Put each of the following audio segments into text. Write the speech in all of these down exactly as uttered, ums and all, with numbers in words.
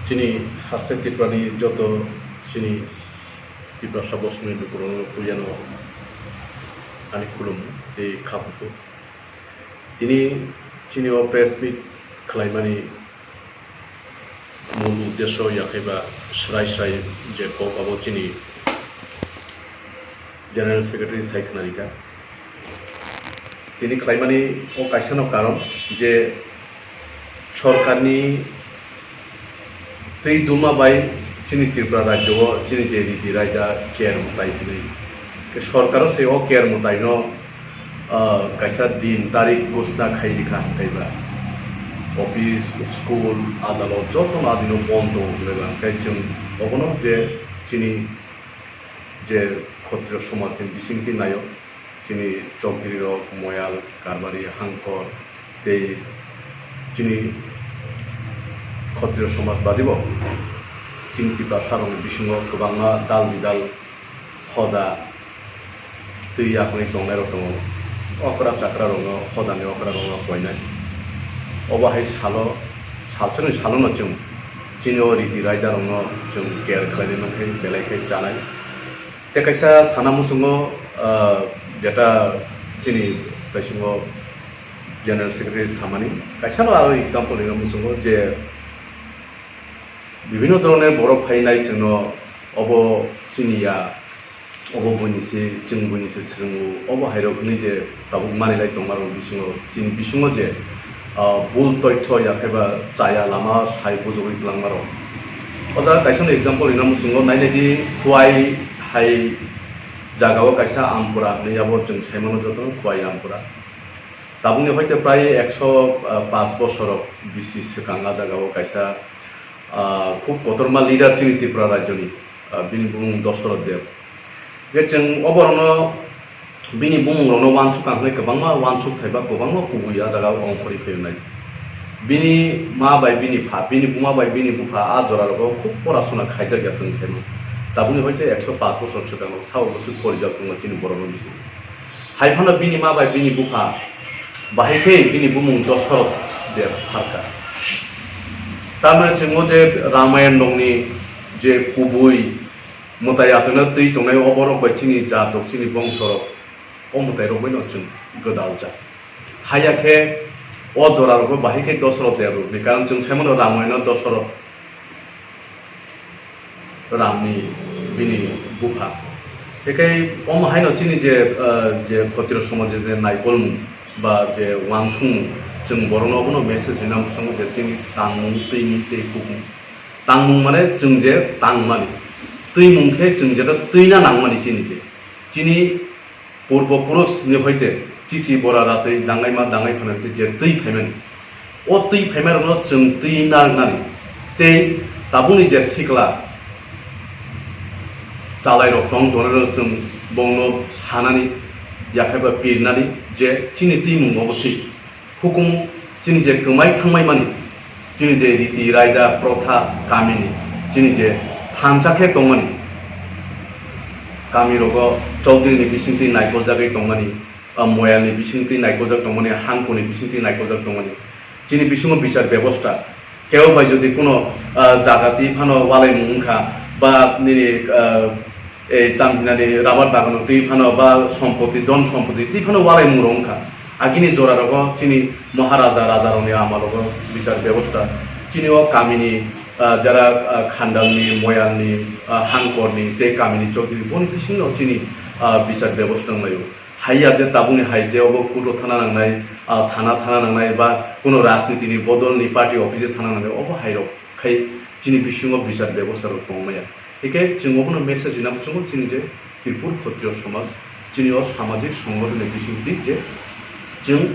Chini haste Tripurani joto chini Tiprasa bosongni lukurokno puiyano ani khulum tei kha buphuru. Tini chini o press meet khlaimani mul uddesho yakhaiba srai srai je kok abo chini General Secretary sai khwnarikha. Tini khlaimani o kaisano karon je sorkarni twi duma bai chini Tripura rajyo o chini je riti raida ker mwtai hwnwi. Ke sorkaro se o ker mwtaino, ah, kaisa din tarik ghoshna khai rikha hwnkhe ba office, school, adalot jotono adino bondo hwnwi ba. Hwnkhe chwng obono je chini je Khotriyo somajni bisingtwi naio, chini chokdiri rok, moyal, karbari, hangkor tei chini Khotriyo somaj badi bo chini Tiprasa rokni bisingo kwbangma dal bidal hoda twi yakungwi tongnai rok tongo. Okra chakra rokno hodani okra rokno koinai. Obo hai salo, salsoni salono chwng chini o riti raida rokno chwng care khlainai mankhe belai khe chanai. Tei kaisa sana muchungo, ah, jeta chini taisingo General Secretary samani, kaisano aro example rina muchungo je bibhinno dhoroner borok phainai chwngno obo chini ya, obo buini se, chwng buini se swrwngo, obo hairok hwnwi je tabuk manilai tongmarok bisingo, chini bisingo je, ah, bul toitho yakhaiba chaya lama sai bujogwi kwlangmarok. O jaga kaisano example rina muchungo nainai di Khowai hai jagao kaisa Ampura hwnwi abo chwng saimano jotono Khowai Ampura. Tabukni hoite prai ekso paanch bosorok bisi swkang a jagao kaisa, ah, khub kotorma leader chini Tripura rajyoni, ah, bini bumung Dosoroth Deb. Hwnkhe chwng oborokno, bini bumungrokno uansukha hwnwi kwbangma uansukthai ba kwbangma kubui a jagao ongkhorwi phaio nai. Bini ma bai bini pha, bini buma bai bini bupha a jorarogo khub porasona khaijak ya chwng saimano. Tabukni hoite ekso paanch bosor swkango sao bwswk porijak tongo chini borokno bisi. Hai phano bini ma bai bini bupha bahai khe bini bumung Dosoroth Deb pharkha. Tamni chwng o je Ramayan rokni je kubui mwtai atwino twi tongnai, oborok bai chini jatok, chini bongsorok, o mwtairok baino chwng gwdaljak. Haiya khe o jorarokbo bahai khe Dosoroth Deb rokni, karon chwng saimano Ramayana Dosoroth Ramni bini bupha. Ekai omo haino chini je, ah, je khotiro somaje je naikolmung ba je uansukmung, chwng borokno obono message rina muchungo je chini tangmung, twimung tei kubung. Tangmung mane chwng je tangmani, twimung khe chwng jeta twina nangmani chini je. Chini purbo purush ni hoite chichi bora rasai dangaima dangai phano je twi phaimani. O twi phaimarokno chwng twi narwknani tei tabukni je sikla chalairok tong tongnai rok chwng bongno sanani yakhaiba pirnani je chini twimung obo si. Hukumu chini je kwmai thangmai mani, chini je riti raida protha kamini, chini je thansa khe tongmani, kamirogo chowdhurini bisingtwi naikoljagwi tongmani, ah, moyalni bisingtwi naikoljak tongmani, hangkoni bisingtwi naikoljak tongmani, chini bisingo bichar bebosta, kebo bai jodi kuno, ah, jaga twi phano walaimung wngkha, ba nini, ah, ei tam hinani rabar bagano twi phano ba sompoti, dhon sompoti twi phano walaimung rok wngkha. Agini jora rogo chini Maharaja, raja rokni amalogo bichar bebosta. Chini o kamini, ah, jara, ah, khandalni, moyalni, ah, hangkorni tei kamini chowdhury boni bisingo chini, ah, bichar bebosta wnglaio. Haiya je tabukni hai je obo kuto thana nangnai, ah, thana thana nangnai ba kuno rajnitini bodolni party office thana nangnai, obo hairok khai chini bisingo bichar bebosta rok tongmaya. Hikhe chwng obono message rina muchungo chini je Tripur Khotriyo Somaj, chini o samajik songgothon ni bisingtwi je chwng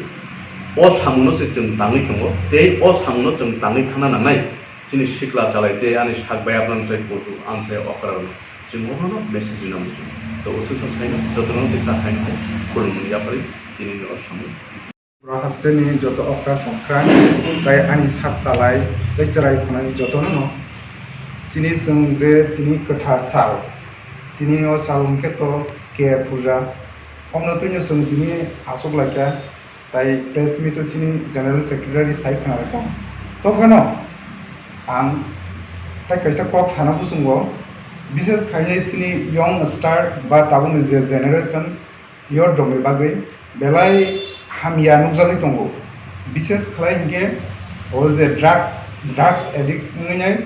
o samungno se chwng tangwi tongo tei o samungno chwng tangwi thana nangnai. Chini sikla chalai tei ani sak bai apnang sai kusu ang sai okra rwno chwng obono message rina muchungo. To usuk sa saino jotono tei sa khaino hai khulumni yapharwi tini ni o samung. Bura hasteni joto okra sokra tei ani sak chalai tei chwrai khwnani jotono no tini chwng je tini kwthar sal, tini o sal hwnkhe to K R puja, omno twino chwng tini aswk laikha. Tai press meet o chini General Secretary sai khna rwkha. Tophano Ang tei kaisa kok sana buchungo, bises khainai chini young star ba tabukni je generation, youth rokni bagwi belai hamya nukjagwi tongo. Bises khlai hinkhe o je drug, drugs addict wngnai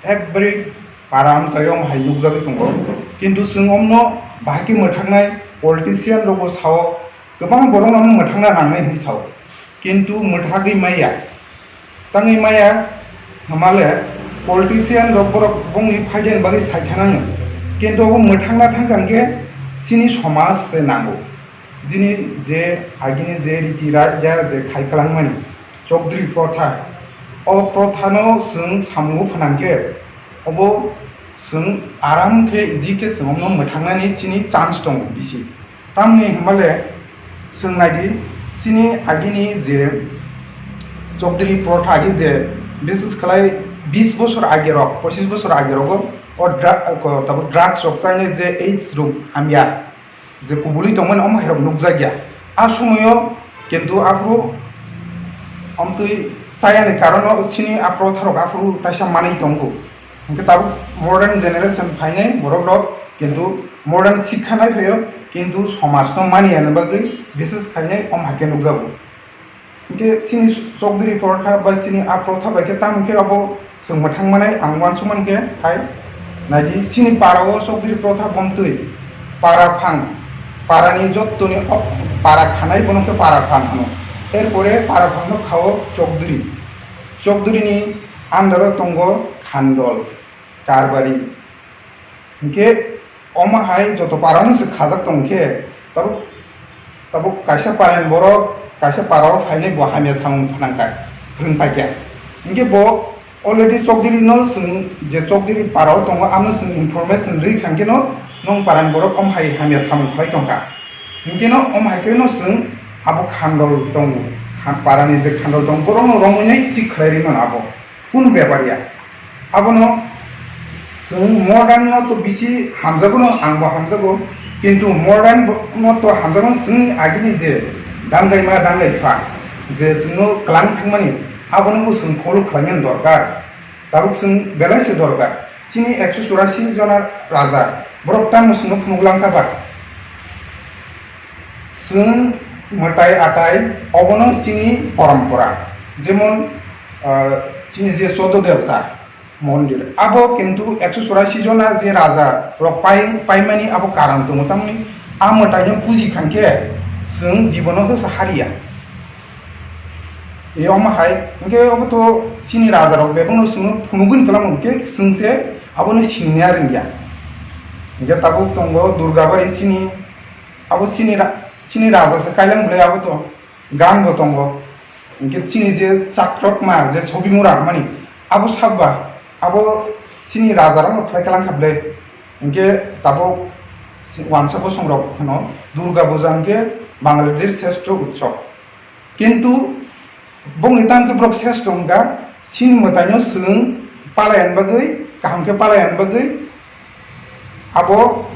ekbari para amchaio omo hai nukjagwi tongo. Kintu chwng omno bahai khe mwthaknai politician rokbo sao, kwbang borokno omo mwthakna nangnai hinwi sao. Kintu mwthagwi maya. Tangwi maya hwnmale politician rok borok bongni phaidani bagwi saithanango. Kintu obo mwthangna thangkha hwnkhe chini somaj se nango. Jini je agini je riti raida je khai kwlangmani Chokdri protha, o prothano chwng samungo phnangkhe obo chwng aram khe easy khe chwng omno mwthangnani chini chance tongo bisi. Tamni hwnmale chwng naidi, chini agini je Chokdri protha agi je bises khlai bis bosor age rok, pochis bosor age rogo o dra-, ko-, tabuk drugs rok chainai je aids rok hamya je kubului tongmani omo hai rok nukjakya. A somoyo kintu aphuru omtwi chayani karono chini a protha rok aphuru taisa manwi tongo. Hwnkhe tabuk modern generation phainai borok rok kintu modern sikha nai phaio, kintu somaj no mani yani bagwi bises khainai om hai khe nukjago. Hwnkhe chini Chokdri protha bai chini a protha bai khe tamo khe abo chwng mwthang manai ang uansuk man khe hai. Naidi chini para o Chokdri protha bomtwi para phang, para ni jottoni o para khanai bono khe para phang hwno. Erpore para phang no khao Chokdri. Chokdri ni under o tongo Khandol, Karbari. Hwnkhe omo hai joto para no se khajak tong khe, tabuk, tabuk kaisa para ni borok kaisa para o phainai bo hamya samung phnang kha, phrwng pai kha. Hwnkhe bo already Chokdiri no chwng je Chokdiri para o tongo, ano chwng information rwi kha hwnkhe no nong para ni borok omo hai hamya samung khlai tong kha. Hwnkhe no omo hai khe no chwng abo Khandol tongo, kha-, para ni je Khandol tongo, borok no romwi nai thik khlai rwi mano abo. Kunu bepar ya. Abono chwng modern no to bisi hamjago no, angbo hamjago, kintu modern bo-, no to hamjago no chwngni agini je dangaima dangaipha je chwngno kwlang thangmani, abono bo chwng follow khlainani dorkar. Tabuk chwng belai se dorkar. Chini ekso churasi jona raja, borok tamo chwngno phunuk lang kha ba? Chwng mwtai atai obono chini porompora, jemon, ah, chini je chodo devta mondir, abo kintu ekso churasi jona je raja rok pai, paimani abo karon tongo, tamni a mwtaino puji khankhe chwng jibono khe sa hariya. E omo hai, hwnkhe obo to chini raja rok bebakno chwngno phunugwini kwlamo, hwnkhe chwng se abono siniya rwngya. Hwnkhe tabuk tongo Durgabari chini, abo chini ra-, chini raja se kailang bwlai abo to. Gan bo tongo. Hwnkhe chini je chakrokma je Sobimura hwnmani, abo sakba, abo chini raja rokno khlai kalang kha bwlai. Hwnkhe tabuk wansa bosong rok phano Durga Puja hwnkhe Bangladesh sreshto utsob. Kintu bongni tang khe borok sreshto wngkha, chini mwtaino chwng palaiani bagwi, kaham khe palaiani bagwi, abo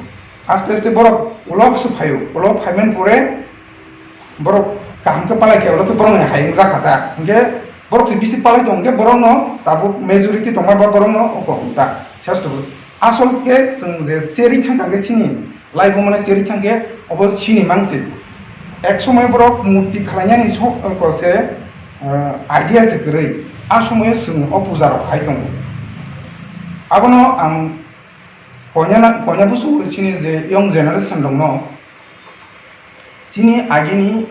aste aste borok ulo se phaio, ulo phaimani pore borok kaham khe palai khe ulo khe borokni hai wngjakha ta, hwnkhe borok se bisi palai tong khe borokno tabuk majority tongma ba borokno oko ta sreshto. Asol khe chwng je cherwi thangkha khe chini, laibumano cherwi thangkhe obo chini mangsi. Ek somoy borok murti khwlainani so-, ko se, eh, idea se kwrwi. A somoyo chwng o puja rok khai tongo. Abono ang koinana, koina busu chini je young generation rokno chini agini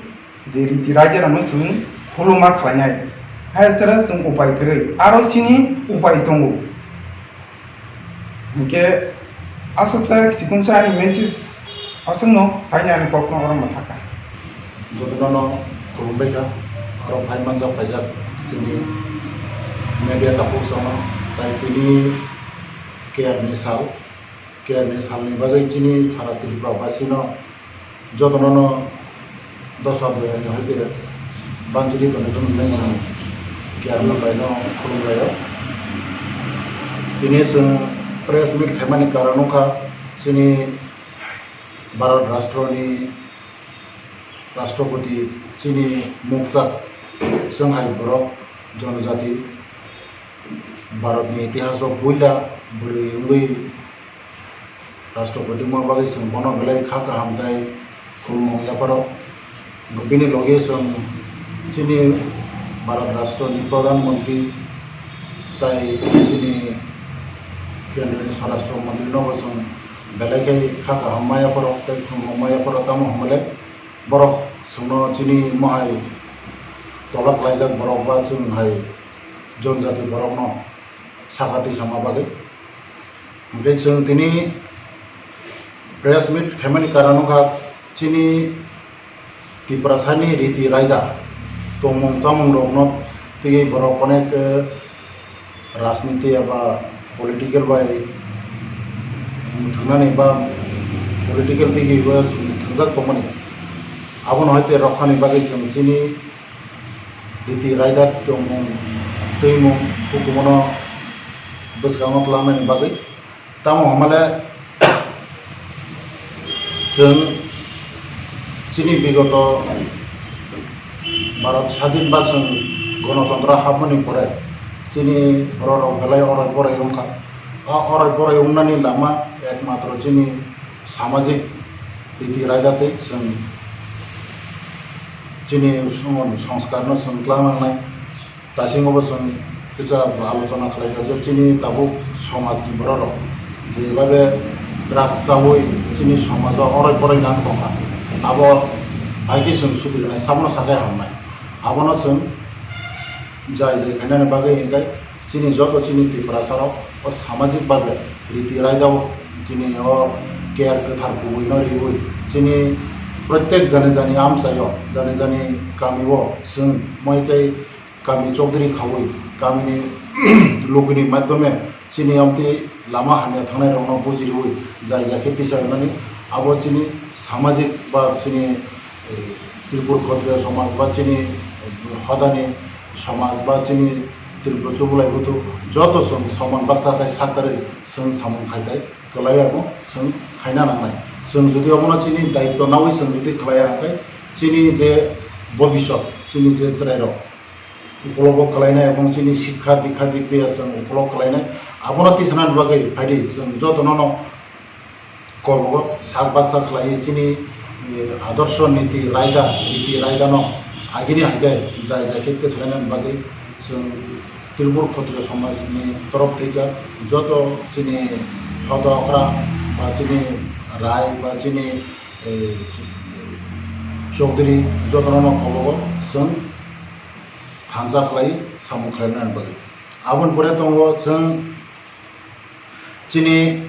je riti raida rokno chwng khuluma khlainai. Hai sera chwng upai kwrwi. Aro chini upai tongo. Hwnkhe aswk sa sikung sa ani message aswkno saini ani kokno oro mwthaka. Jotono no khulumbai kha, oro phai manjak phaijak chini media takhuk songno, tai tini K R ni sal, K R ni salni bagwi chini sara Tripura basino jotono no dosa boyani hoite banchiri tongwi tongmani K R ni baino khulumlaio. Tini chwng press meet khaimani karon wngkha chini Bharat Rashtroni Rashtrapati chini mukchak chwng hai borok jonojati Bharatni itihaso puila bwrwi wngwi Rashtrapati wngma bagwi chwng bono belai kha kaham tei khulumung yapharo. Bini logi chwng chini Bharat Rashtrani Pradhan Mantri tei chini Kendroni Swarashtra Mantri nobo chwng belai khe kha kaham ma yapharo tei khulumung ma yapharo, tamo hwnmale borok chwngno chini mohai tola khlaijak borok ba chwng hai jonjati borokno sakha twi sama bagwi. Hwnkhe chwng tini press meet khaimani karon wngkha chini Tiprasani riti raida tongmung chamung rokno twiwi borok onek, eh, rajniti eba political bai thwngnani ba political twiwi bo thwngjak tongmani. Abono hai tei rokha ni bagwi chwng chini riti raida tongmung, twimung, hukumono bwskango twlangmani bagwi. Tamo hwnmale chwng chini bigoto Bharat sadin ba chwng gonotontro hapmani pore chini bororok belai orai porai wngkha. A orai porai wngnani lama ekmatro chini samajik riti raida tei chwng chini song-, songskarno chwng twlang nangnai. Dasingo bo chwng kisa alochona khlai kha je chini tabuk somajni bororok jebabe drugs chaui chini somajo orai porai nang tongkha, abo hai khe chwng sudi rwnai sabono sakai hamnai. Abono chwng jai jai khainani bagwi hwnkhe chini joto chini Tiprasarok o samajik babe riti raidao chini o care kwthar kubuino riui chini protek jani jani amchaio, jani jani kamio chwng moi tei kami chokdri khaui kamini logini madhyome chini amtwi lama hamya thangnai rokno buji riui jai jai khe tisa rwnani abo chini samajik ba chini, eh, Tripur Khotriya somaj ba chini, eh, hodani somaj ba chini Tripura chubulai buthuk joto chwng soman baksa khai saktarwi chwng samung khai tai kwlai abo chwng khaina nangnai. Chwng jodi obono chini daityo naui chwng jodi khlai ya hwnkhe chini je bobisot chini je chwrairok ukologo khlainai ebong chini sikha dikha dik twiya chwng ukolog khlainai. Abono tisanani bagwi phaidi chwng jotono no kolbogo sak baksa khlaiwi chini, eh, adorsho niti raida, niti raidano agini hai khe jai jai khe tisanani bagwi chwng Tripur Khotriya somajni torof thwikha joto chini hoda okra ba chini rai ba chini, eh, chokdri jotono no kolbogo chwng thansa khlai samung khlainani bagwi. Aboni pore tongo chwng chini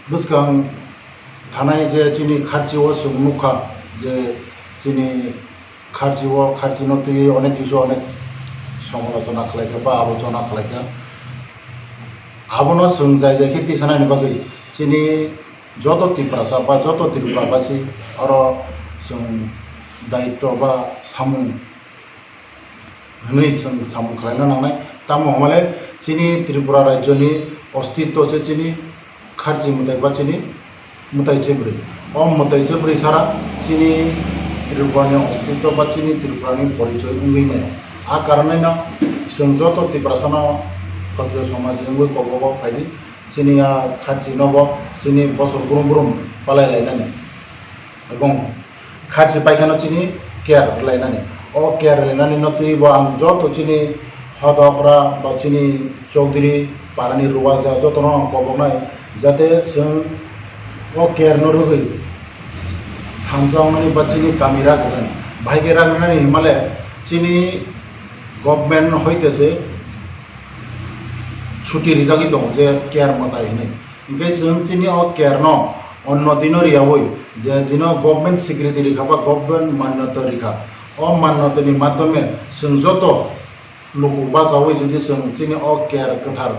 bwskang thanai je chini kharchi o chwng nukha je chini kharchi o, kharchi no twiwi onek kisu onek somalochona khlaikha ba alochona khlaikha. Abono chwng jai jai khe tisanani bagwi chini joto Tiprasa ba joto Tripura basi oro chwng daityo ba samung hwnwi chwng samung khlaina nangnai. Tamo hwnmale chini Tripura rajyoni ostitto se chini kharchi mwtai ba chini mwtai chebrwi. O mwtai chebrwi sara chini Tripurani ostitto ba chini Tripurani porichoi wngwi maya. A karonwi no chwng joto Tiprasano Khotriyo somaj wngwi kolbogo phaidi. Chini a kharchi nobo chini bosor brum brum palai lainani. Ebong kharchi paikhano chini care rwlainani. O care rwlainani no twibo ang joto chini hoda okra ba chini chowdhury parani ruwaja jotono ang koboknai, jate chwng o care no rwgwi thansa wngnani ba chini kami rak rwnani. Bahai khe rak rwnani hinmale chini government hoite se chuti rijagwi tongo je care mwtai hinwi. Hinkhe chwng chini o care no onno dino riyaui, je dino government security rikha ba government manyata rikha, o manyatani madhyome chwng joto luku bachaui jodi chwng chini o care kwthar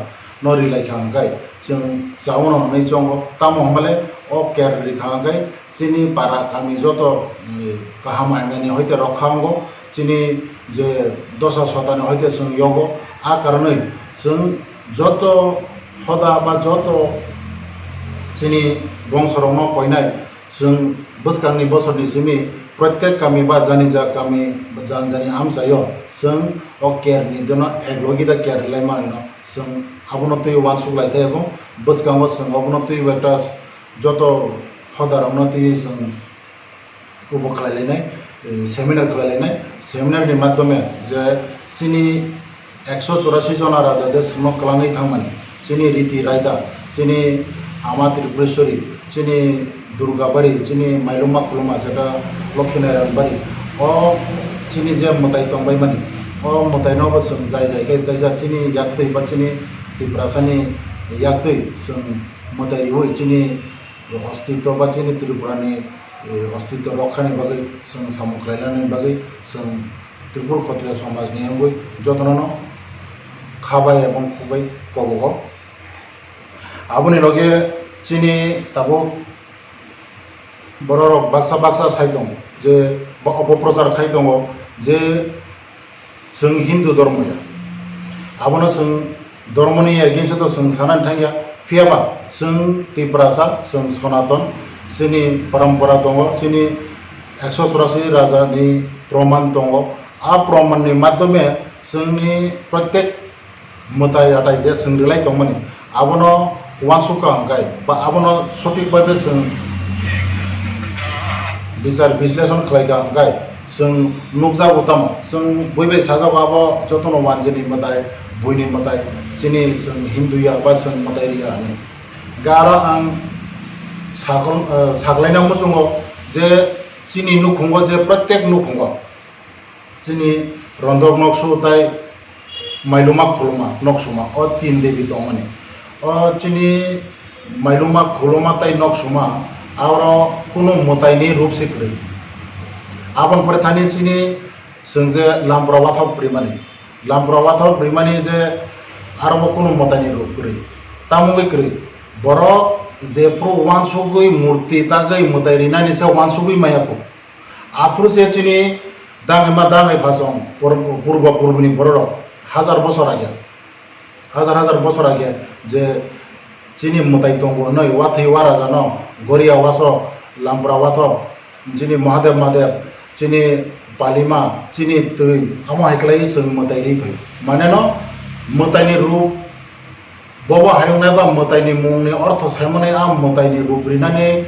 no rilaikha hwnkhe chwng chaono hwnwi chongo. Tamo hwnmale o care rikha hwnkhe chini para kami joto, eh, kaham hainani hoite rokha wngo, chini je dosa sotani hoite chwng yogo. A karonwi chwng joto hoda ba joto chini bongsorokno koinai chwng bwskangni bosorni simi Protek kami ba jani ja kami, jani jani amchaio chwng o care ni dono eklogi da care lai manwino chwng abono twi uansuk lai tei, ebong bwskango chwng obono twi ekta joto hodarokno twi chwng kubo khlai lainai, eh, seminar khlai lainai. Seminar ni madhyome je chini ekso churasi jona raja je chwngno kwlangwi thangmani, chini Riti Raida, chini Ama Tripureshwari, chini Durga Bari, chini Mailuma Khuluma, jeta Lokhi Narayan Bari, o chini je mwtai tongbaimani, o mwtaino bo chwng jai jai khe jaisa chini yaktwi ba chini Tiprasani yaktwi chwng mwtai riui chini ostitw ba chini Tripurani, eh, ostitw rokhani bagwi chwng samung khlainani bagwi chwng Tripur Khotriya somajni wngwi jotono khabai ebong khukbai kobogo. Aboni loge chini tabuk bororok baksa baksa sai tongo je ba opoprochar khai tongo je chwng Hindu dhormo ya. Abono chwng dhormoni against o chwng sanani thangya, phiyaba chwng Tiprasa, chwng Sonaton, chini parampara tongo, chini ekso churasi raja ni proman tongo. A proman ni madhyome chwngni protek mwtai atai je chwng rwlai tongmani, abono uansukha hwnkhe ba abono sothik bai chwng bichar bisleshon khlaikha hwnkhe chwng nukjago tamo, chwng bui bai sajago abo jotono wanjini mwtai, buini mwtai, chini chwng Hindu ya ba chwng mwtai riya hinwi. Hwnkhe aro ang sakol-, eh, saklaina muchungo je chini nukhungo je protek nukhungo chini Rondok Noksu tai Mailuma Khuluma Noksuma, o tin devi tongmani. O chini Mailuma Khuluma tai Noksuma, aro kunu mwtaini rup se kwrwi. Aboni pore thani chini chwng je Lampra Wathok Primani. Lampra Wathok Primani je aro bo kunu mwtaini rup kwrwi. Tamo wngwi kwrwi. Borok jephuru uansugwi murti tagwi mwtai rinani se uansugwi maya kho. Aphuru se chini dangima dangai phasong pur-, purba purbini bororok hajar bosor age, hajar hajar bosor age je chini mwtai tongo hwnwi, wathwi warajano, goria wasok, Lampra Wathok, chini Mahadev Mahadev, chini Palima, chini twi, amo hai khlai chwng mwtai ri phai. Maneno mwtaini rup Bobo hayungnai ba mwtaini mungni ortho saimani, a mwtaini rup rinani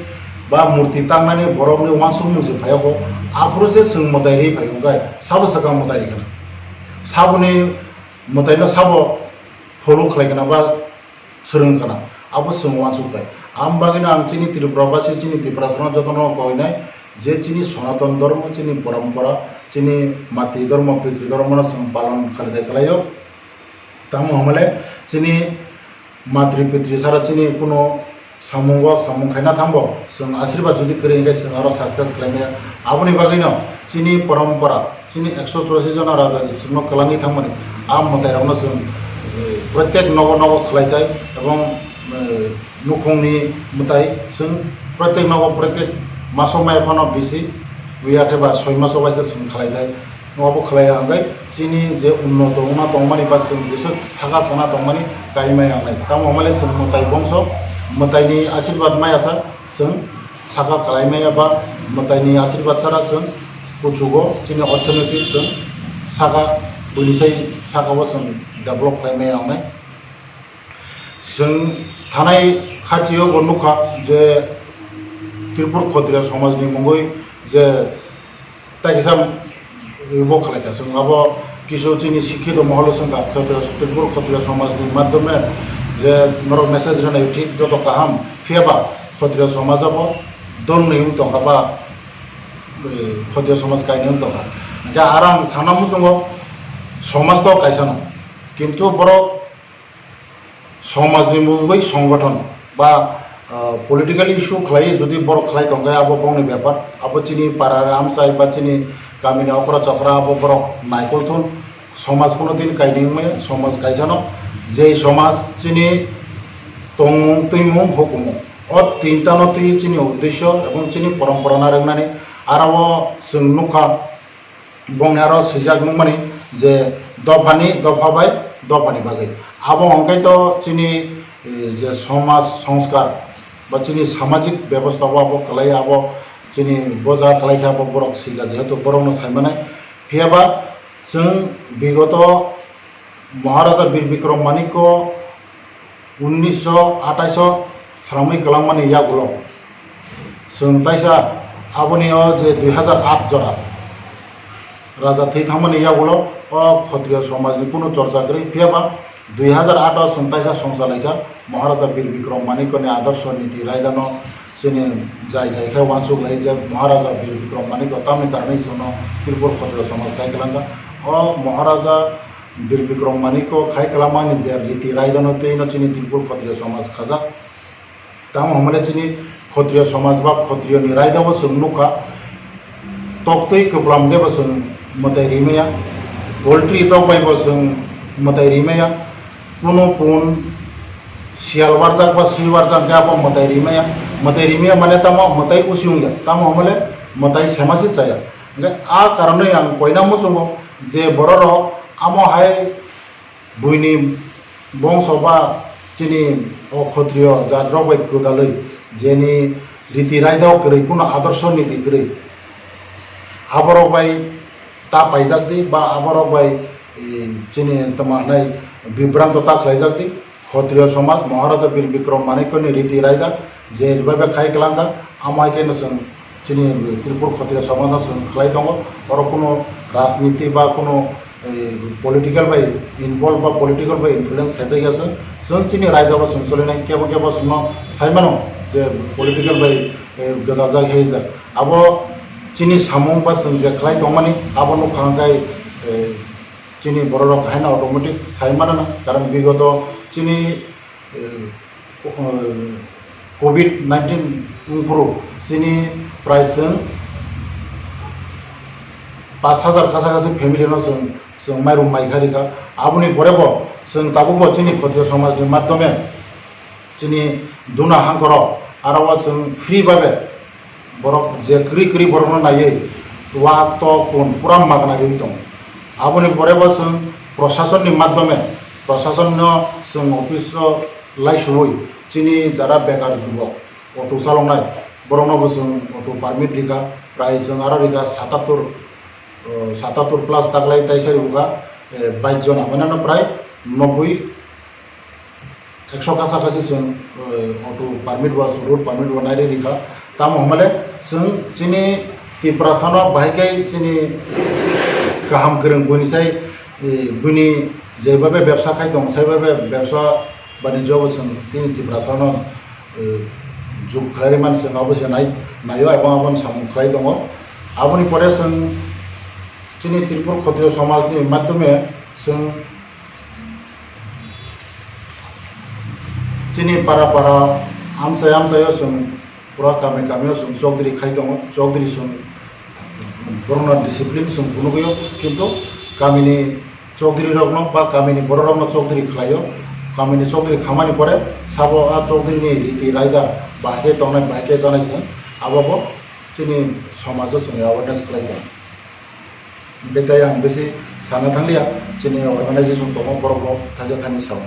ba murti tangnani borokni uansukmung se phaiya kho. Aphuru se chwng mwtai ri phai wngkha, sabo swkang mwtai ri khna. Saboni mwtaino sabo follow khlai khna ba swrwng khna. Abo chwng uansuk tai. Am bagwino ang chini Tripura basi, chini Tiprasano jotono koinai je chini Sonaton Dhormo, chini Parampara, chini Matri Dhormo, Pitri Dhormono chwng palon khlai dai khlaio. Tamo hwnmale chini matri pitri sara chini kuno samungo samung khaina thambo chwng asirba jodi kwrwi hwnkhe chwng aro success khlaimaya. Aboni bagwino chini parampara chini ekso churasi jona raja ji chwngno kwlangwi thangmani a mwtairokno chwng, eh, protek nogo nogo khlai tai ebong, eh, nukhungni mwtai chwng protek nogo protek maso maya phano bisi wiya khe ba soi maso waisa chwng khlai tai. Obo khlai ya hwnkhe chini je unnoto wngna tongmani ba chwng jeswk saka thana tongmani kaimai wngnai. Tamo hwnmale chwng mwtai bongso, mwtaini asirwad maya sa chwng saka khlai maya ba mwtaini asirwad sara chwng kuchugo chini orthonoiti chwng saka buini sai sakao chwng develop khlai maya wngnai. Chwng thanai khatio bo nukha je Tripur Khotriya somajni mungwi je tai kisa bo khlaikha. Chwng abo kisu chini sikhito moholo chwngkha, Khotriya, Tripur Khotriya somajni madhyome je norok message rwnai thik joto kaham, phiyaba Khotriya somaj abo dolni wng tongkha ba, eh, Khotriya somaj kainwi wng tongkha. Hwnkhe aro ang sana muchungo somaj to kaisano, kintu borok somajni mungwi songgothon ba, ah, political issue khlai jodi borok khlai tongkhe abo bongni bepar, abo chini para amchai ba chini kamini okra chokra abo borok naikol thun. Somaj kuno din kainwi wngmaya, somaj kaisano, je somaj chini tongmung twimung hukumung o tintano twi chini uddesyo ebong chini poromporano rwngnani. Aro o chwng nukha, bongni aro swijak nukmani je dophani, dopha bai dophani bagwi. Abo hwnkhe to chini, eh, je somaj songskar ba chini samajik bebosta o abo kwlai abo Chini boja kalaikha bo borok sika, jehetu borokno saimanai. Phiyaba chwng bigoto Maharaja Bir Bikram Manikko unnisho atais o sramwi kwlangmani yagulo chwng taisa aboni o je dui hazar aat jora raja thwi thangmani yagulo o Khotriyo somajni kunu chorcha kwrwi. Phiyaba dui hazar aat o chwng taisa songcha laikha Maharaja Bir Bikram Manikkoni adorsho niti raidano chini jai jai khe uansuk lai je Maharaja Bir Bikram Manikko tamni karonwi chwngno Tripur Khotriyo somaj khai kwlangkha. O Maharaja Bir Bikram Manikko khai kwlangmani je riti raidano twi no chini Tripur Khotriyo somaj khajak. Tamo hwnmale chini Khotriyo somaj ba Khotriyoni raidao chwng nukha, toktwi kwplam khe bo chwng mwtai rimaya, poultry tok bai bo chwng mwtai rimaya, kunu pun siyal warjak ba swi warjak khe abo mwtai rimaya. Mwtai rimaya mane tamo mwtai usi wngya, tamo hwnmale mwtai semasi chaya. Hwnkhe a karonwi ang koina muchungo je bororok amo hai buini bongso ba chini o Khotriyo jatrok bai kwdalwi jeni riti raida kwrwi, kunu adorsho niti kwrwi, aborok bai ta paijak di ba aborok bai, eh, chini tamo hwnai bibranto ta khlaijak di. Khotriyo somaj Maharaja Bir Bikram Manikkoni riti raida je bai bai khai kwlangkha, amo hai khe no chwng chini Tripur Khotriyo somajno chwng khlai tongo. Oro kunu rajniti ba kunu, eh, political bai involve ba political bai influence khaijak ya chwng. Chwng chini raida bo chwng solinai kebo kebo chwngno sai mano je political bai, eh, gwdaljak heijak. Abo chini samung ba chwng je khlai tongmani abo nukha hwnkhe, eh, chini bororok haino automatic sai mano na, karon bigoto chini, eh, ko-, eh, covid nineteen wngphuru chini prai chwng pash hajar kacha kachi family no chwng, chwng mairum mai kha rikha. Aboni pore bo chwng tabuk bo chini Khotriyo somajni madhyome chini duna hangkoro aro o chwng free babe borok je kwrwi kwrwi borokno naiwi wak tok kun pura magna riwi tongo. Aboni pore bo chwng prosasonni madhyome prosasonno chwng office o laisuwi chini jara bekar jubok auto chaloknai borokno bo chwng auto permit rikha, prai chwng aro rikha satattor, o, satattor plus taklai taisa rikha, eh, bais jona mane no prai nobboi ekso kacha kachi chwng, eh, auto permit ba road permit ba nairi rikha. Tamo hwnmale chwng chini Tiprasano bahai khe chini kaham kwrwng buini sai, eh, buini jebhabe bebsa khai tong saibabe bebsa banijyo bo chwng chini Tiprasano, eh, jug khlai mani chwng abo se nai, naio ebong aboni samung khlai tongo. Aboni pore chwng chini Tripur Khotriyo somajni madhyome chwng chini para para amchai amchaio chwng pura kami kamio chwng chokdri khai tongo, chokdri chwng borokno discipline chwng phunugwio, kintu kamini chokdri rokno ba kamini borok rokno chokdri khlaio, kamini chokdri khamani pore sabo a chokdri ni riti raida bahai khe tongnai bahai khe chanai chwng abo bo chini somajo chwng awareness khlai tongo. Hingkhe tei ang bisi sana thanglia, chini organization tongo, borok rok thangya thani sao.